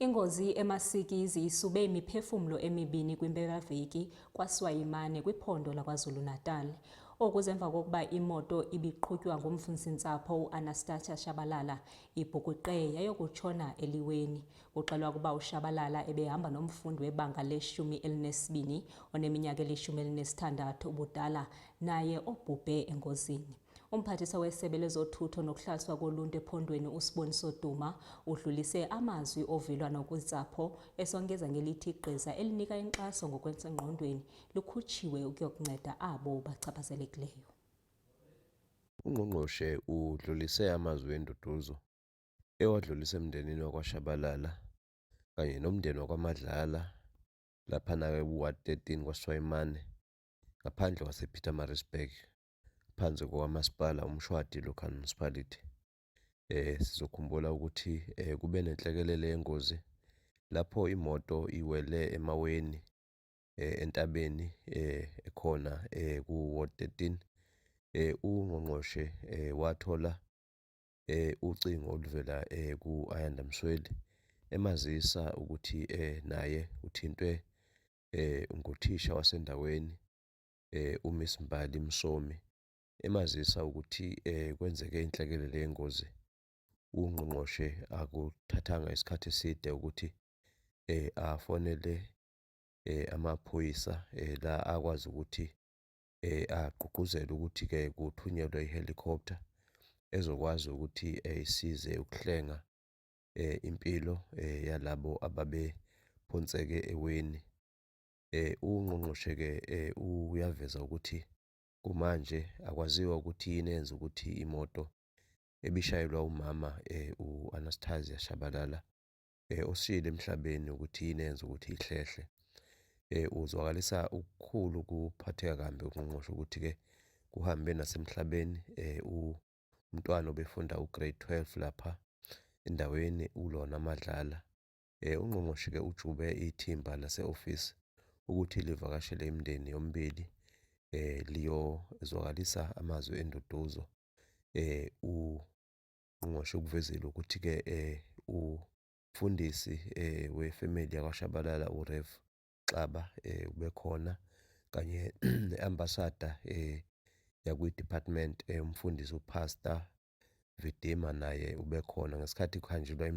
Ingozi emasikizi isube imiphefumlo emibini kwimpelaveki kwaSwayimane kwiphondo laKwaZulu-Natal. Oku zemva kokuba imoto ibiqhutywa ngumfundisintsapho uAnastasia Shabalala ibhukuqe yayokutshona eliweni. Kuxelwa ukuba uShabalala ebehamba nomfundi webanga le-12 oneminyaka eli-16 ubudala, naye obhubhe engozini. Umphathiswa wesebe lezothutho nokuhlaliswa koluntu ephondweni uSiboniso Duma udlulise amazwi ovelwano kwiintsapho, esongeza ngelithi igqiza elinika inkxaso ngokwasengqondweni likhutshiwe ukuyokunceda abo bachaphazelekileyo. Ungqongqoshe udlulise amazwi enduduzo ewadlulise emndenini wakwaShabalala kanye nomndeni wakwaMadlala laphana-ke ku-Ward 13 kwaSwayimane ngaphandle kwase-Pietermaritzburg, phansi kokamasipala uMshwadi Local Municipality. Sizokhumbula ukuthi kube nenhlekelele yengozi lapho imoto iwele emaweni entabeni ekhona ku-Ward 13. Ungqongqoshe wathola ucingo oluvela ku-Ayanda Msweli emazisa ukuthi naye uthintwe nguthisha wasendaweni uMiss Mbali Msomi, emazisa ukuthi kwenzeke inhlekelele yengozi. Ungqongqoshe akuthathanga isikhathi eside ukuthi afonele amaphoyisa la akwazi ukuthi agqugquzele ukuthi-ke kuthunyelwe i-helicopter ezokwazi ukuthi isize ukuhlenga impilo yalabo ababephonseke eweni. Ungqongqoshe-ke uyaveza ukuthi kumanje akwaziwa ukuthi yini eyenza ukuthi imoto ebishayelwa umama u-Anastasia Shabalala osishiyile emhlabeni ukuthi yini eyenza ukuthi ihlehle. Uzwakalisa ukukhulu ukuphatheka kambi ungqongqoshe ukuthi-ke kuhambe nasemhlabeni umntwana obefunda u-grade 12 lapha endaweni uLorna Madlala. Ungqongqoshe-ke ujube ithimba lase-ofisi ukuthi livakashele imindeni yomibili liyozwakalisa amazwi enduduzo. Ungqongqoshe ukuvezile ukuthi-ke umfundisi wefemeli yakwaShabalala uRev Xaba ubekhona kanye ne-ambassador yakwi-department umfundisi uPastor Vidima naye ubekhona ngesikhathi kuhanjelwa.